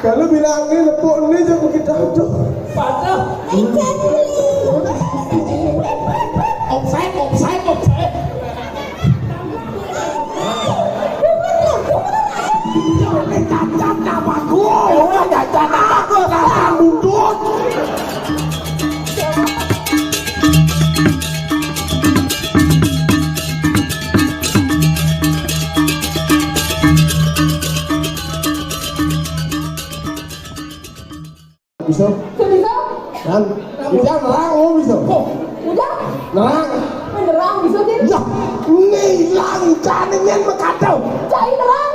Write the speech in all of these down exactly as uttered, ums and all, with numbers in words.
Kalau bilangnya nepuk ini jangan begitu aja. Patah. Offside, offside, offside. Ini cacat apa gua? Orang cacat apa gua? Cacat butut. Bisa? Bisa, bisa. Kan? Bisa nerang, oh, bisa. Oh, udah. Nerang. Menerang bisa, Din. Ya, ngilang, jangan ingin mekadau. Cai nerang.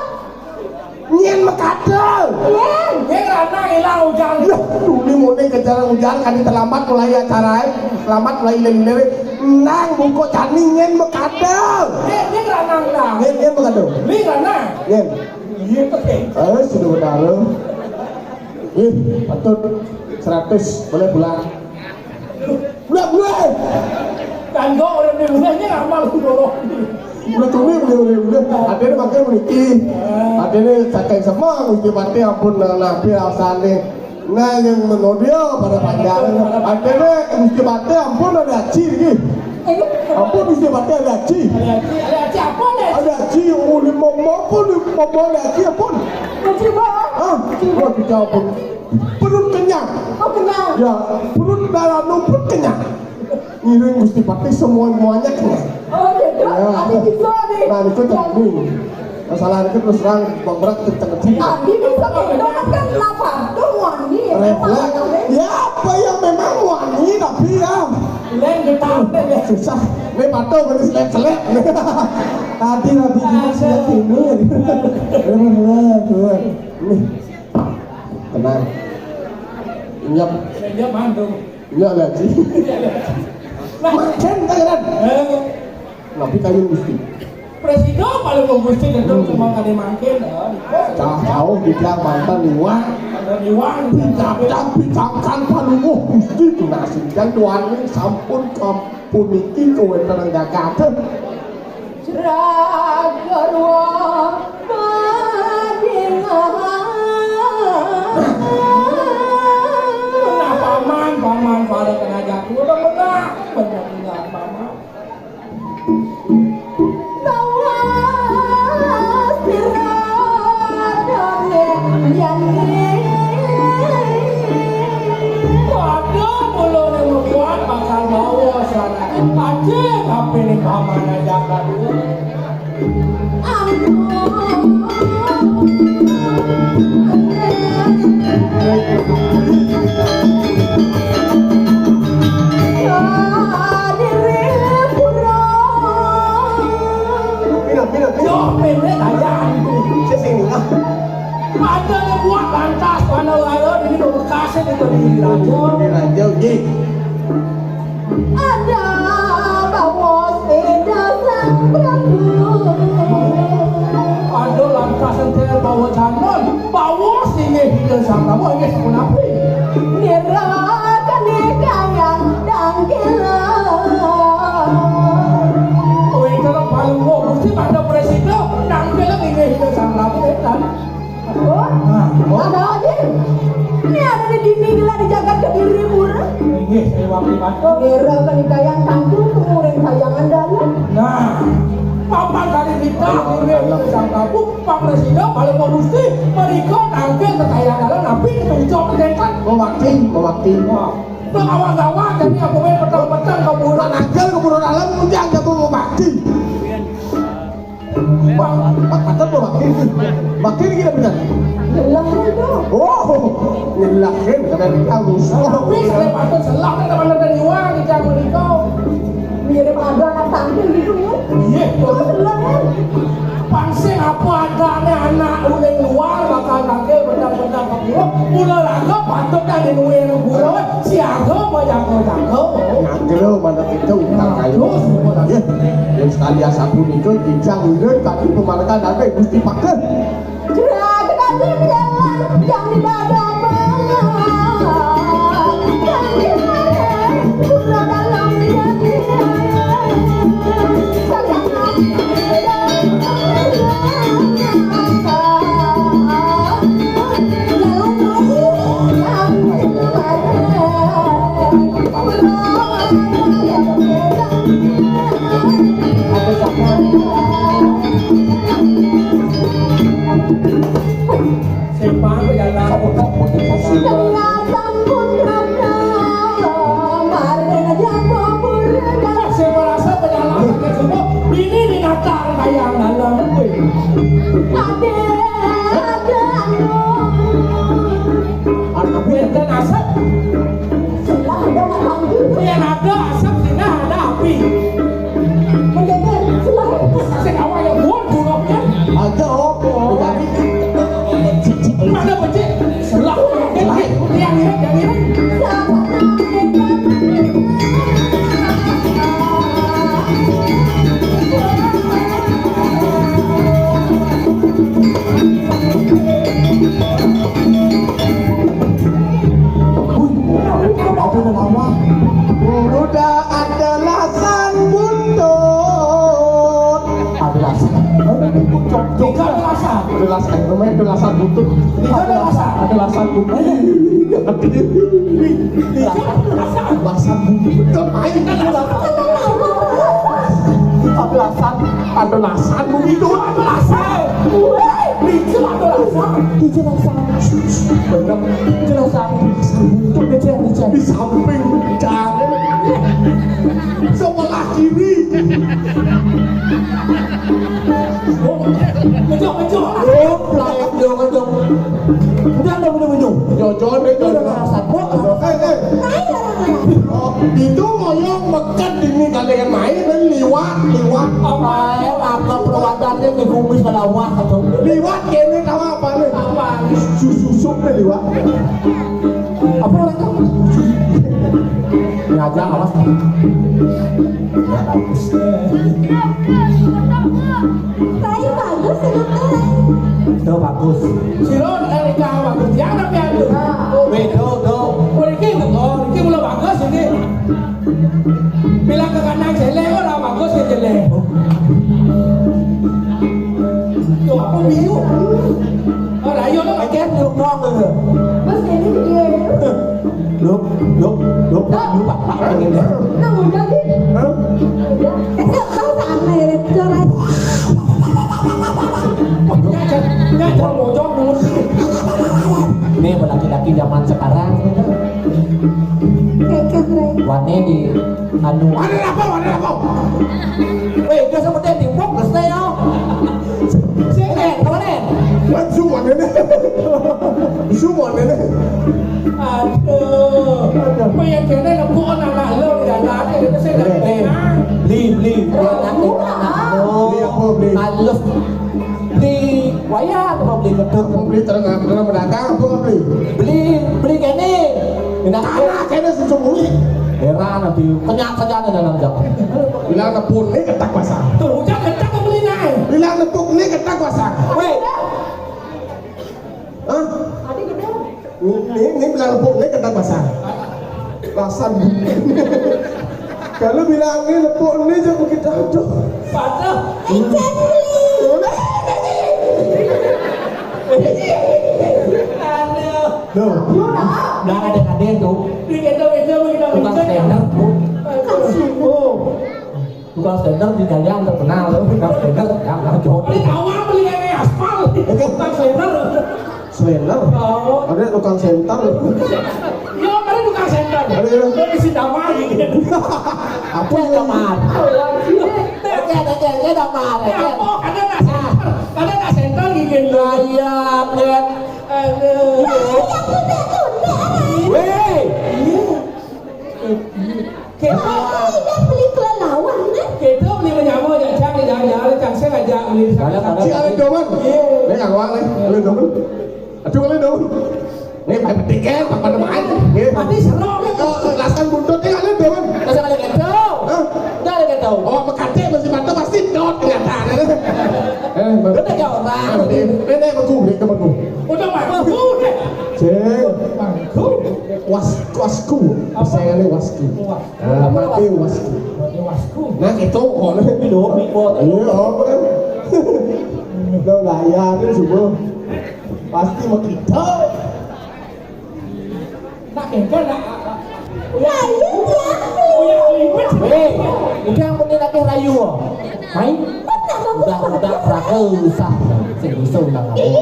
Nyén mekadel. Nyén. Nyén ranang ilang ujar. Loh, tuni muni kejaran ujar, kadi terlambat mulai acara, eh. Terlambat mulai lirik. Nang buka jani nyén mekadel. Nyén, nyén ranang dah. Nyén, nyén mekadel. Li ranang. Nyén. Iya, oke. Eh, sudah berdarah. Ih, patut. Seratus, boleh pulang. Udah, gue. Kan gua orang di rumahnya amal dorong. Udah tuni, udah, udah, udah. Adene pakai meniki. Adene saking semua Gusti Patih ampun, nah, napi rasane. Nah, yang menodio pada panjang. Adene Gusti Patih ampun ada aci iki. Ampun Gusti Patih ada aci. Ada aci, ada aci apa, ada aci? Ada aci, oh, lima mau pun, lima mau ada aci ampun. Aci apa? Hah? Aci apa? Wah, kita ampun. Perut kenyang. Oh, kenyang. Ya, perut dalam pun kenyang. Ngiring Gusti Patih semua-muanya kenyang. Oh, gitu. Ya. Ada gitu nih. Nah, itu tadi. Masalah itu terus terang, Bang Berat, kita ngerti. Tadi bisa gitu, kan lapar, tuh wani. Refleks. Ya, apa yang memang wani, tapi ya. Lain getar, ya. Susah. Ini patuh, ini selek-selek. Tadi Nabi Yunus lihat ini. Bener, bener, bener. Nih. Tenang. Inyap. Inyap mandung. Iya, Haji. Makin kalian. Eh. Nabi kayu Gusti. Presiden paling mau Gusti gedung cuma kali makin. Jauh, jauh di Kalimantan, Iwan. Ada Iwan. Bintang, bintangkan paluwuh Gusti. Nah, sing tuan sampun kapuniki kewenten gagah. Jragarwa Madinah. Nah, paman, paman, pada kena jatuh, udah benar, benar, benar, paman. Bawa sira dongeng yani. Waduh, mulane membuat bakal bawa sana. Pacik, tapi ini paman aja kan. Pindah, pindah, pindah. Yo, pendek aja. Saya sini, ah. Ada yang buat lantas, mana lalu, ini udah bekasnya di Kediri Raja. Kediri Raja, oke. Ada bawa sepeda Sang Prabu. Ada lantas entel bawa janon, bawa singgih hidung Sang Prabu, inggih sapunapi. Nira kene kayang dangkela. Kowe kalau paling mau mesti pada presiden, dangkela inggih hidung Sang Prabu, kan? Oh, nah, oh. Ada aja. Ini ada di dinding gelar di jagat Kediri pura. Inggih, saya wakil batur. Ngira kenikayang tangkung kemuring kayangan dalam. Nah, papan kali kita, ayo, ini dalam. Sang Prabu, Pak Presiden, paling mau Gusti, mereka tampil ke kayangan dalam, tapi itu ucap pendekar. Mewakil, mewakil. Wah, itu kawan-kawan, jadi apa main petang-petang ke bulan. Managel ke bulan dalam, nanti aja tuh mau bakti. Pak, Pak Patut mau makin. Makin gila benar. Nyelah itu. Oh, nyelahin kena kita musuh. Tapi saya patut selah, kan teman dari luar, kita menikah. Mirip ada anak tangkil gitu ya. Iya, betul. Selah kan? Pangsing apa adanya anak uling luar bakal tangkil benar-benar ke gua. Mula raga patut dah dinuin gua. Siaga apa jago-jago? Ngagel mana kita utang kayu. Terus, ya. Yang sekali sapunika kijang urut tapi pemanakan ada Gusti Paket. Juragan jalan yang di dada. Dalam Sing paham ya lah. Sing merasa penyalahan pakai semua. Ini binatang kayak dalam. Ada, ada, anu. Anak gue dan asap. Sebelah ada mak panggil. Yang ada asap, sini ada api. Menjaga sebelah. Sing awal yang buat buruknya. Ada apa? Mana becik? Sebelah. Yang ini, yang ini. Udah ada lasan buntut. Ada lasan. Tiga ada lasan. Ada lasan. Namanya ada lasan buntut. Tiga ada lasan. Ada lasan buntut. Tiga ada lasan. Lasan buntut. Ngapain? Ada lasan. Ada lasan begitu. Ada lasan. Weh, licin ada lasan. Licin lasan. Bener. Licin lasan. Tuh, licin, licin. Di samping jalan. Sebelah kiri. Oh, ngejok, ngejok. Oh, pelayang, ngejok, ngejok. Udah, udah, udah, udah. Jojon deh, udah, udah, udah. Satu. Eh, eh. Oh, itu ngoyong meket ini kalian main dan liwat, liwat. Apa ya, apa perwatannya di kumis pada wah atau liwat kene tahu apa nih? Apa? Susu sup nih liwat. Apa orang kamu? Ini aja awas. Ya, bagus. Saya bagus, enak, eh. Tuh, bagus. Sira nek nikah bagus, dia ada pian, lho. Weh, do, do. Oh, iki, oh, iki mula bagus iki. Bilang ke kanan jelek, ora bagus ya jelek. Tuh, apa biu? Ora, ayo, lo pakai, lo mau, lho. Mas, ini dia. Lho, lho, lho, lho, Pak, Pak, ini. Nah, udah, Din. Hah? Udah. Kok kau sama ya, Cor? Ngajak, ngajak bocor dulu. Ini laki-laki zaman sekarang. Kayak keren. Wani di anu. Wani apa? Wani apa? Weh, dia sama dia di pok, terus ya. Sing, eh, kemana? Wan suwon ini. Suwon ini. Aduh. Aduh. Pengen kene nepuk anak lo, ya, ya, ya, itu saya nggak pernah. Beli, beli. Anak lo. Beli apa, beli? Halus. Beli wayah atau beli gedung? Apa beli terus, terus mendatang, apa beli? Beli, beli kene. Enak. Tanah kene sesungguhnya. Heran nanti. Kenyang saja nih, nanti. Bilang nepuk nih ketak basah. Tuh, hujan ketak beli naik. Bilang nepuk nih ketak basah. Weh. Hah? Ini, ini bilang nepuk nih ketak basah. Rasan. Kalau bilang ini nepuk nih jangan kita aduh. Patah. Exactly. Aduh. Loh. Udah ada-ada tuh. Di kita, kita, kita, tukang kita. Stand up, Bu. Kasih. Oh. Tukang senter di Jaya terkenal, tukang senter, ya, nggak jauh. Ini tahu apa nih, ini aspal? Tukang senter. Senter? Oh. Ada tukang senter. Iya, ada tukang senter. Ada ya? Ini si Damar gitu. Apa ya, Damar? Oke, oke, oke, Damar, oke. Apa? Ada nggak senter? Ada nggak senter gitu? Lah, iya, kan. Aduh. Weh. Iya. Kita beli kelelawar, kan? Kita beli menyamar, ya, Cang, ya, ya, Cang, saya ngajak beli. Ada, ada. Si Alin Doman. Iya. Ini yang awal, nih. Alin Doman. Aduh, Alin Doman. Nih, main petik, kan? Apa namanya? Nih. Mati seru, kan? Eh, eh, lasan buntut, nih, Alin Doman. Masa ada gitu? Hah? Nggak ada gitu. Oh, mekate masih mantap, pasti dot, kenyataan. Eh, Bang. Udah, ya, orang. Ah, ini, ini, ini, aku, ini, temanku. Udah, Bang. Udah. Cek. Bang. Was, wasku. Apa? Saya ini wasku. Was. Ah, mati wasku. Mati wasku. Nah, itu kok. Indomie, kok. Iya, apa kan? Udah nggak ya, itu semua. Pasti mau kita. Nak kengkel, nak. Uya, uya, uya, uya. Hei, udah yang penting lagi rayu. Main? Udah, udah, ragu, usah. Sing usah, udah, nggak apa-apa.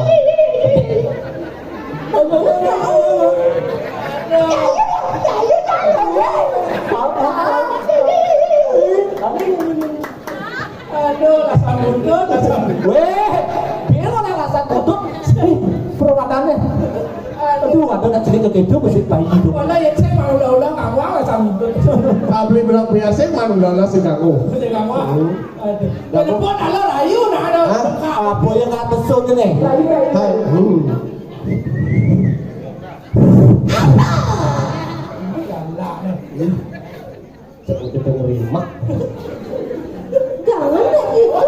Matane. Aduh, ada nak cerita gitu mesti bayi itu. Wala ya cek mau ulah-ulah ngawang lah sambil. Abli belak biasa mah ulah-ulah sing ganggu. Sing ganggu. Aduh. Telepon, halo, rayu, nah, ada. Hah? Apa yang nggak mesut ini? Hai. Hmm. Jangan lah gitu.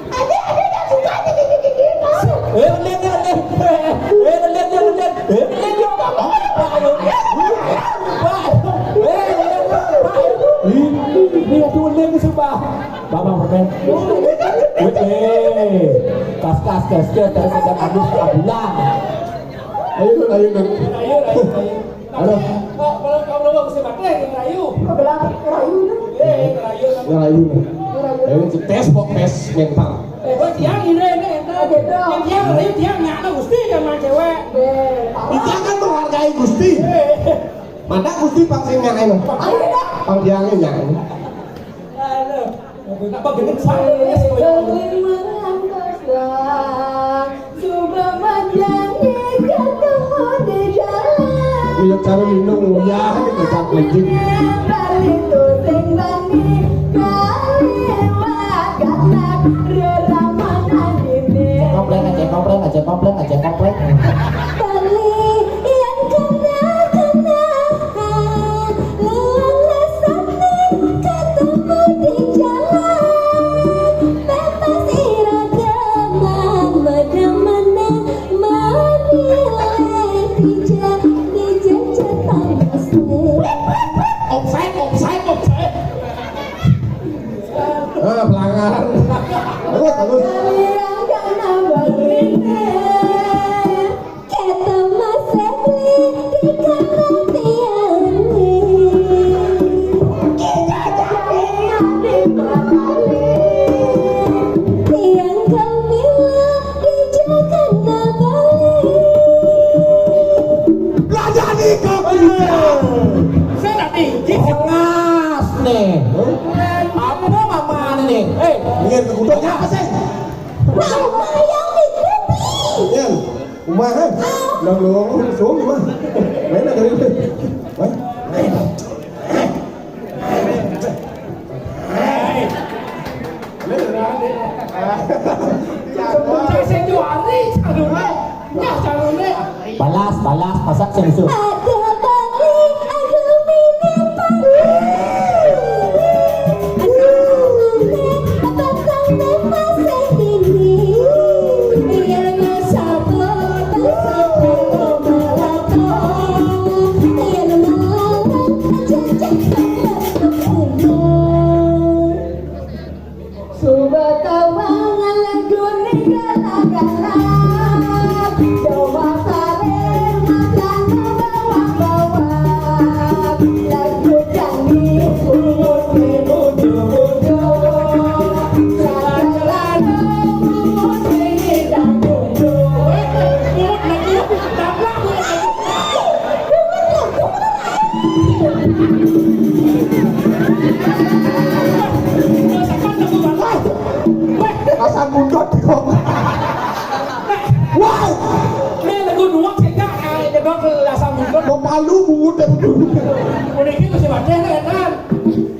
Ada, ada yang suka aja gitu-gitu. Eh, lihat, lihat, lihat. Eh, lihat, lihat, lihat. Eh, lihat, lihat. Pak, ayo. Pak, ayo. Pak, ayo. Eh, lihat, lihat. Pak, ayo. Ih, ini aku lihat sumpah. Bapak permen. Eh, kas, kas, kas, kas, terus ada kardus, kabulan. Ayo, ayo, ayo. Ayo, ayo, ayo. Halo. Kok kalau kamu mau ke Sibak, eh, ngerayu. Kebelah rayu. Eh, ngerayu. Ngerayu. Ngerayu. Ayo, tes, pok, tes mental. Eh, gua tiang ini, ini, ini. Oh, gitu. Yang tiang ngerayu, tiang nyana Gusti, jangan cewek. Deh, parah. Kita kan menghargai Gusti. Eh. Mata Gusti pang sing nyana. Ayo, dah. Pang tiangnya nyana. Aduh. Apa genit saya? Coba manjangnya ketemu di jalan. Iya, cara minum, ya, kita tak lagi. Bali tuh sing bani, bali wagat nak reraman adine. Komplek aja, komplek aja, komplek aja, komplek. Bali yang kena-kena. Luwung lesane ketemu di jalan, bebas ira demen, demenan menilai, dijak, dijak, jatah mesra. Offside, offside, offside. Ah, pelanggaran. Terus, terus. Kalian gak nambah ini. Kata Mas Febri di kanan tiang. Kita jadi mati matali. Tiang Kamila di Jakarta Bali. Lah jadi Kamila. Saya tadi. Ngas nih. Apa mama nih? Eh, lihat ke gudangnya apa sih? Mama yang itu, Bi. Iya. Kumaha? Udah belum, suung mah. Main ada itu. Wah. Balas, balas, masak sing isu. Ada Bali, ada Minang Bali. Ada Bali, ada Bali, masih ini. Iya, Suba tawang lagune gala-gala. Jawa Pare matane bawang-bawang. Lagu dangdut bungut mudo-mudo. Salah-salah bungut ini dangdut. Asal mundut kok. Wah, ini lagu nuak sih, Kak. Eh, jedok asal mundut. Mau palu bungut deh. Udah gitu sih, Pak. Deh, kan.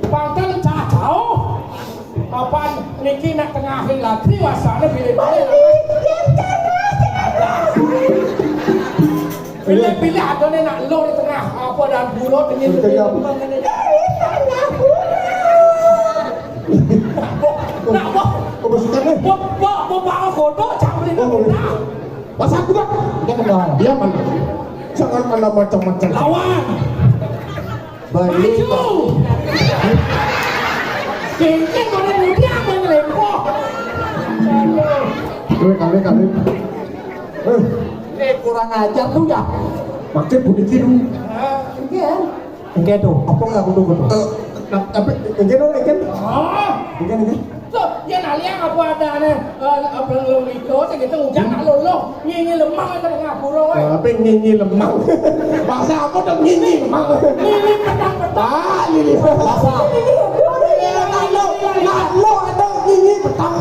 Panten cah jauh. Papan niki nak tengahin latri wasane pilih-pilih. Pilih-pilih adone nak lo di tengah apa dan bulo dingin. Betul, ya. Pilih tengah bulo. Nak, Bok. Kok maksudnya? Bok, Bok, Bok, Bok, kodok, cak beli. Oh, kodok. Masa aku, Bok? Dia kenal. Dia mana? Jangan anda macam-macam. Lawan. Bali. Maju. Cincin mana muda, mana lepoh. Kali, kali, kali. Eh. Eh, kurang ajar tuh ya. Makin bunyi tiru. Iya. Engke tuh, apa nggak kudu kudu? Eh, nah, tapi engke dong, engke. Oh. Engke, engke. Tuh, ya naliang apa adane, eh, apa lu itu, sing itu hujan nak lolo, ngingi lemang itu ngapura, weh. Nah, apa ngingi lemang? Bahasa apa tuh ngingi lemang? Ngingi petang-petang. Ah, ngingi petang. Bahasa. Iya, nak lo, nak lo ada ngingi petang.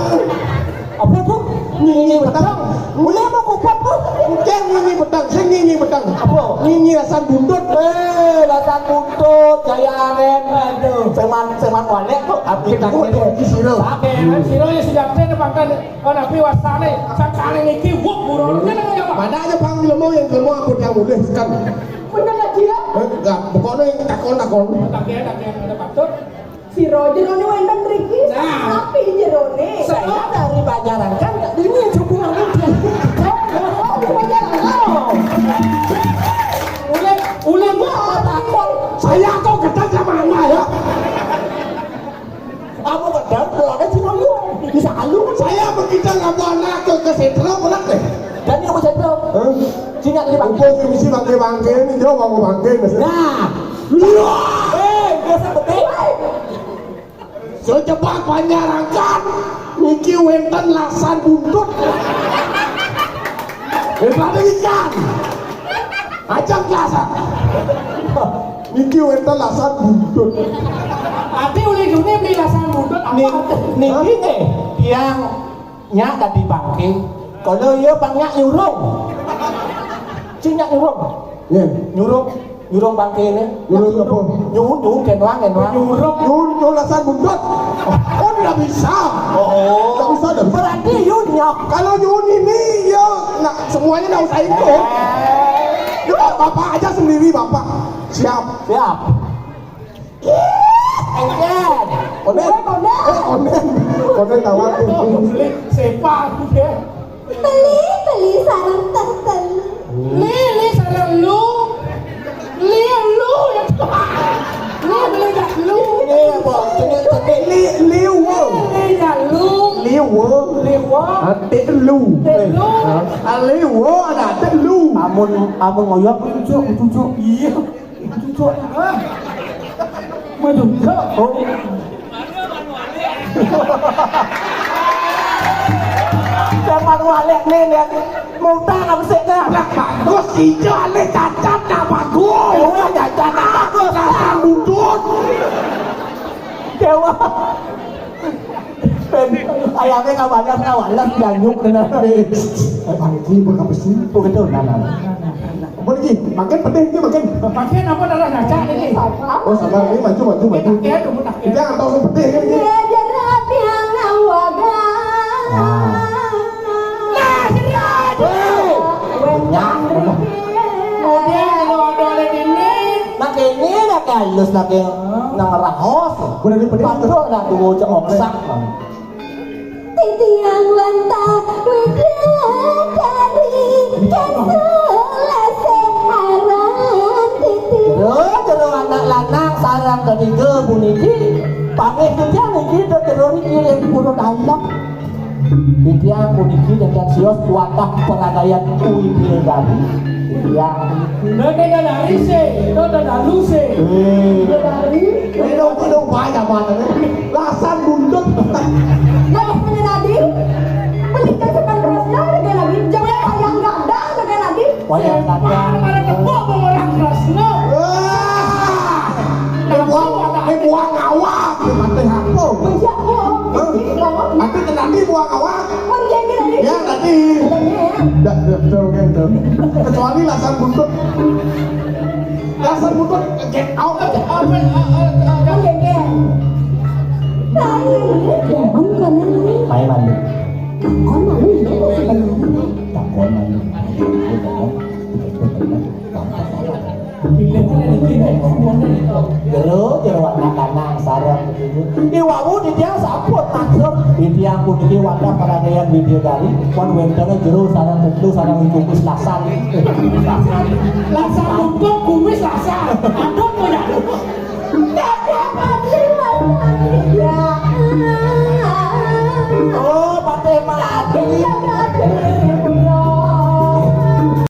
Apa tu? Nyinyi peteng. Boleh apa kupat tu? Bukan nyinyi peteng, sing nyinyi peteng. Apa? Nyinyi lasan buntut. Eh, lasan buntut, jaya aren. Aduh. Seman, seman walek tu. Tapi kita takut kira di siro. Tapi siro ya sudah ada makan. Oh, tapi wasane sakali niki wuk buron. Mana aja pang jelema yang jelema aku yang mulih sekan. Bener lagi ya? Eh, enggak, pokoknya yang takon-takon. Tak kira, tak kira, ada patut. Sira jerone wenten mriki. Nah. Tapi jerone. Saya dari Banjaran kan tak dingin cukup aku. Oh, Banjaran. Oh. Oleh, oleh buat takon. Saya kok gedang sama anak ya. Kamu gedang, pulangnya sih lu. Bisa lu. Saya begitu nggak mau anak ke, ke sentral, pulang deh. Dan yang mau sentral? Hah? Sini ada di bangku. Mumpung misi bangke-bangke ini, jauh bangku-bangke, maksudnya. Nah. Iya. Eh, biasa betul. Sejebak panjarangkan niki wenten lasan buntut. Hebat ikan. Ajak lasan. Niki wenten lasan buntut. Ati uli dunia beli lasan buntut apa? Ni-, niki nih, tiang nyak dadi bangke. Kalau iya bang nyak nyurung. Cing nyak nyurung. Iya. Nyurung. Nyurung bangke ini. Nyurung apa? Nyurung, nyurung, kenwang, kenwang. Nyurung. Nyurung, nyurung lasan buntut. Oh, tidak bisa. Oh. Tidak bisa, tidak bisa. Berarti you nyok. Kalau nyurung ini, ya, nah, semuanya tidak usah ikut. Eh. Coba bapak aja sendiri, bapak. Siap. Siap. Engken. Onen. Onen. Eh, onen. Onen tawa. Sepak, ya. Beli, beli sarang tenten. Li, li sarang lu. Li lu ya. Li, li dak lu. Iya, Bos. Cengek, cengek. Li, li wo. Li dak lu. Li wo. Li wo. Atik lu. Atik lu. Ah, li wo ada atik lu. Amun, amun ngoyok, cucuk, cucuk. Iya. Cucuk. Ah. Maju. Oh. Zaman walek nih, lihat. Mau utang apa sih, nah? Lah, bagus, ijo alih cacat, nah, bagus. Oh, cacat, nah, bagus. Dasar budut. Dewa. Ben, ayamnya nggak banyak, nggak walek, ganyuk, nah. Eh, Bang Ji, bukan besi. Oh, betul, nah, nah, nah. Apa lagi? Makin pedih, ini makin. Makin apa darah ngaca ini? Oh, sabar, ini maju, maju, maju. Ini tak ya, kamu tak ya. Jangan tahu pedih kan ini. Belajar api yang ngawaga. Ah. Nah, jelas. Hei. Banyak. Kemudian kalau ada oleh ini. Nak ini, nak halus, nak yang nang rahos. Udah dipedih. Patuh nak dulu cengok sak. Titiang wantah widadari, kesulase aran titi. Jero, jero anak lanang sareng ketiga puniki. Pamit titiang niki jero niki ring purun alam. Titiang puniki nenten sios kuatah peragayan widadari. Titiang puniki. Dene dadari se, to dadalu se. Eh. Dadari. Ini dong, ini dong, banyak banget. Lasan buntut. Nah, punya Nadim. Menikah sepan Kresna, punya Nadim. Jangan wayang gadang, punya Nadim. Wayang gadang. Ada tepuk orang Kresna. Wah. Ini buang, ini buang awak. Ini mati apa? Mencak buang. Hah? Nanti, nanti buang awak. Mencak nanti. Ya, nanti. Katanya ya. Nggak, nggak, betul, kan, betul. Kecuali lasan buntut. Dasar buntut, get out aja. Apa, eh, eh, eh, eh. Oke, oke. Tadi, ya, bukan ini. Main mandi. Takon mandi, ya, sebenarnya. Takon mandi. Jero, jero anak-anak sareng. Iwau titiang sampun maksud. Titiang puniki wadah paragayan widadari, pun wénten jero sareng tentu sareng kumis lasan. Lasan luput kumis lasan. Aduh, punya.